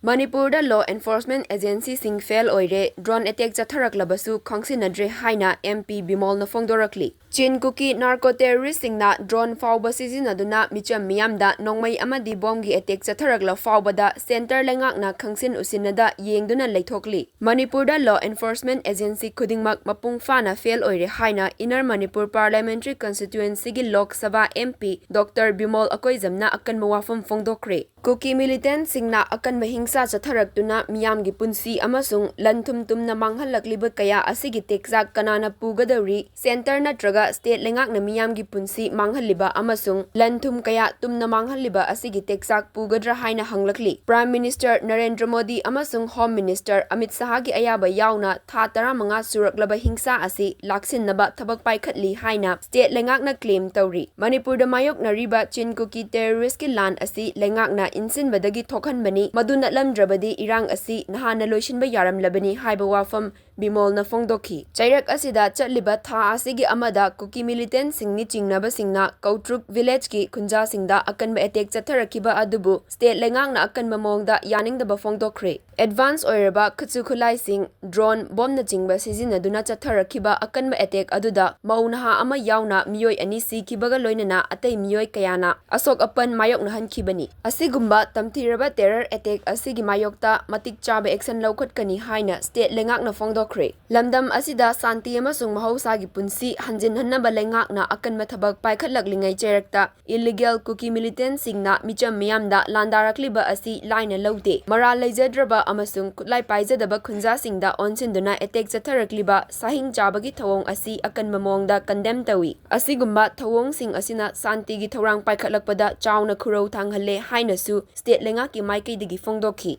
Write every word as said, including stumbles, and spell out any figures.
ꯃꯅꯤꯄꯨꯔꯗ law enforcement agencyꯁꯤꯡ fail ꯑꯣꯏꯔꯦ, drone attack ꯆꯠꯊꯔꯛꯂꯕꯁꯨ ꯈꯪꯁꯤꯟꯅꯗ꯭ꯔꯦ ꯍꯥꯏꯅ MP ꯕꯤꯃꯣꯜꯅ ꯐꯣꯡꯗꯣꯔꯛꯂꯤ꯫ ꯆꯤꯟ ꯀꯨꯀꯤ narco terroristꯁꯤꯡꯅ drone ꯐꯥꯎꯕ ꯁꯤꯖꯤꯟꯅꯗꯨꯅ ꯃꯤꯆꯝ ꯃꯤꯌꯥꯝꯗ ꯅꯣꯡꯃꯩ ꯑꯃꯗꯤ ꯕꯣꯝꯒꯤ attack ꯆꯠꯊꯔꯛꯂ ꯐꯥꯎꯕꯗ centre ꯂꯩꯉꯥꯛꯅ ꯈꯪꯁꯤꯟ ꯎꯁꯤꯟꯅꯗ ꯌꯦꯡꯗꯨꯅ ꯂꯩꯊꯣꯛꯂꯤ꯫ ꯃꯅꯤꯄꯨꯔꯗ law enforcement agency ꯈꯨꯗꯤꯡꯃꯛ ꯃꯄꯨꯡ ꯐꯥꯅ fail ꯑꯣꯏꯔꯦ ꯍꯥꯏꯅ Inner Manipur Parliamentary Constituencyꯒꯤ Lok Sabha MP Doctor Bimol ꯑꯀꯣꯏꯖꯝꯅ ꯑꯀꯟꯕ ꯋꯥꯐꯝ ꯐꯣꯡꯗꯣꯛꯈ꯭ꯔꯦ꯫ ꯀꯨꯀꯤ militantꯁꯤꯡꯅ ꯑꯀꯟꯕ ꯍꯤꯡꯁꯥ ꯆꯠꯊꯔꯛꯇꯨꯅ ꯃꯤꯌꯥꯝꯒꯤ ꯄꯨꯟꯁꯤ ꯑꯃꯁꯨꯡ ꯂꯟ ꯊꯨꯝ ꯇꯨꯝꯅ ꯃꯥꯡꯍꯜꯂꯛꯂꯤꯕ ꯀꯌꯥ ꯑꯁꯤꯒꯤ ꯇꯦꯛꯆꯥꯛ ꯀꯅꯥꯅ ꯄꯨꯒꯗꯧꯔꯤ? Centre ꯅꯠꯇ꯭ꯔꯒ state ꯂꯩꯉꯥꯛꯅ ꯃꯤꯌꯥꯝꯒꯤ ꯄꯨꯟꯁꯤ ꯃꯥꯡꯍꯜꯂꯤꯕ ꯑꯃꯁꯨꯡ ꯂꯟ ꯊꯨꯝ ꯀꯌꯥ ꯇꯨꯝꯅ ꯃꯥꯡꯍꯜꯂꯤꯕ ꯑꯁꯤꯒꯤ ꯇꯦꯛꯆꯥꯛ ꯄꯨꯒꯗ꯭ꯔꯥ ꯍꯥꯏꯅ ꯍꯪꯂꯛꯂꯤ꯫ Prime Minister ꯅꯔꯦꯟꯗ꯭ꯔ ꯃꯣꯗꯤ ꯑꯃꯁꯨꯡ Home Minister ꯑꯃꯤꯠ ꯁꯍꯥꯒꯤ ꯑꯌꯥꯕ ꯌꯥꯎꯅ ꯊꯥ ꯇꯔꯥꯃꯉꯥ ꯁꯨꯔꯛꯂꯕ ꯍꯤꯡꯁꯥ ꯑꯁꯤ ꯂꯥꯛꯁꯤꯟꯅꯕ ꯊꯕꯛ ꯄꯥꯏꯈꯠꯂꯤ ꯍꯥꯏꯅ state ꯂꯩꯉꯥꯛꯅ claim ꯇꯧꯔꯤ꯫ ꯃꯅꯤꯄꯨꯔꯗ ꯃꯥꯌꯣꯛꯅꯔꯤꯕ ꯆꯤꯟ ꯀꯨꯀꯤ terroristꯀꯤ ꯂꯥꯟ ꯑꯁꯤ ꯂꯩꯉꯥꯛꯅ ꯏꯟꯁꯤꯟꯕꯗꯒꯤ ꯊꯣꯛꯍꯟꯕꯅꯤ, ꯃꯗꯨ ꯅꯠꯂꯝꯗ꯭ꯔꯕꯗꯤ ꯏꯔꯥꯡ ꯑꯁꯤ ꯅꯍꯥꯟꯅ ꯂꯣꯏꯁꯤꯟꯕ ꯌꯥꯔꯝꯂꯕꯅꯤ ꯍꯥꯏꯕ ꯋꯥꯐꯝ ꯕꯤꯃꯣꯜꯅ ꯐꯣꯡꯗꯣꯛꯈꯤ꯫ ꯆꯩꯔꯛ ꯑꯁꯤꯗ ꯆꯠꯂꯤꯕ ꯊꯥ ꯑꯁꯤꯒꯤ ꯑꯃꯗ ꯀꯨꯀꯤ militantꯁꯤꯡꯅꯤ ꯆꯤꯡꯅꯕꯁꯤꯡꯅ ꯀꯧꯇ꯭ꯔꯨꯛ villageꯀꯤ ꯈꯨꯟꯖꯥꯁꯤꯡꯗ ꯑꯀꯟꯕ attack ꯆꯠꯊꯔꯛꯈꯤꯕ ꯑꯗꯨꯕꯨ state ꯂꯩꯉꯥꯛꯅ ꯑꯀꯟꯕ ꯃꯑꯣꯡꯗ ꯌꯥꯅꯤꯡꯗꯕ ꯐꯣꯡꯗꯣꯛꯈ꯭ꯔꯦ꯫ Advance ꯑꯣꯏꯔꯕ ꯈꯨꯠꯁꯨ ꯈꯨꯠꯂꯥꯏꯁꯤꯡ, drone, ꯕꯣꯝꯅꯆꯤꯡꯕ ꯁꯤꯖꯤꯟꯅꯗꯨꯅ ꯆꯠꯊꯔꯛꯈꯤꯕ ꯑꯀꯟꯕ attack ꯑꯗꯨꯗ ꯃꯧ ꯅꯍꯥ ꯑꯃ ꯌꯥꯎꯅ ꯃꯤꯑꯣꯏ ꯑꯅꯤ ꯁꯤꯈꯤꯕꯒ ꯂꯣꯏꯅꯅ ꯑꯇꯩ ꯃꯤꯑꯣꯏ ꯀꯌꯥꯅ ꯑꯁꯣꯛ ꯑꯄꯟ ꯃꯥꯌꯣꯛꯅꯍꯟꯈꯤꯕꯅꯤ꯫ ꯑꯁꯤꯒꯨꯝꯕ ꯇꯝꯊꯤꯔꯕ terror attack ꯑꯁꯤꯒꯤ ꯃꯥꯌꯣꯛꯇ ꯃꯇꯤꯛ ꯆꯥꯕ action ꯂꯧꯈꯠꯀꯅꯤ ꯍꯥꯏꯅ state ꯂꯩꯉꯥꯛꯅ ꯐꯣꯡꯗꯣꯛꯈ꯭ꯔꯦ꯫ ꯂꯝꯗꯝ ꯑꯁꯤꯗ ꯁꯥꯟꯇꯤ ꯑꯃꯁꯨꯡ ꯃꯍꯧꯁꯥꯒꯤ ꯄꯨꯟꯁꯤ ꯍꯟꯖꯤꯟꯍꯟꯅꯕ ꯂꯩꯉꯥꯛꯅ ꯑꯀꯟꯕ ꯊꯕꯛ ꯄꯥꯏꯈꯠꯂꯛꯂꯤꯉꯩ ꯆꯩꯔꯛꯇ illegal ꯀꯨꯀꯤ militantꯁꯤꯡꯅ ꯃꯤꯆꯝ ꯃꯤꯌꯥꯝꯗ ꯂꯥꯟꯗꯥꯔꯛꯂꯤꯕ ꯑꯁꯤ ꯂꯥꯏꯅ ꯂꯧꯗꯦ꯫ ꯃꯔꯥꯜ ꯂꯩꯖꯗ꯭ꯔꯕ ꯑꯃꯁꯨꯡ ꯈꯨꯠꯂꯥꯏ ꯄꯥꯏꯖꯗꯕ ꯈꯨꯟꯖꯥꯁꯤꯡꯗ ꯑꯣꯟꯁꯤꯟꯗꯨꯅ attack ꯆꯠꯊꯔꯛꯂꯤꯕ ꯁꯥꯍꯤꯡ ꯆꯥꯕꯒꯤ ꯊꯧꯑꯣꯡ ꯑꯁꯤ ꯑꯀꯟꯕ ꯃꯑꯣꯡꯗ condemn ꯇꯧꯏ꯫ ꯑꯁꯤꯒꯨꯝꯕ ꯊꯧꯑꯣꯡꯁꯤꯡ ꯑꯁꯤꯅ ꯁꯥꯟꯇꯤꯒꯤ ꯊꯧꯔꯥꯡ ꯄꯥꯏꯈꯠꯂꯛꯄꯗ ꯆꯥꯎꯅ ꯈꯨꯔꯧ ꯊꯥꯡꯍꯜꯂꯦ ꯍꯥꯏꯅꯁꯨ state ꯂꯩꯉꯥꯛꯀꯤ ꯃꯥꯏꯀꯩꯗꯒꯤ ꯐꯣꯡꯗꯣꯛꯈꯤ꯫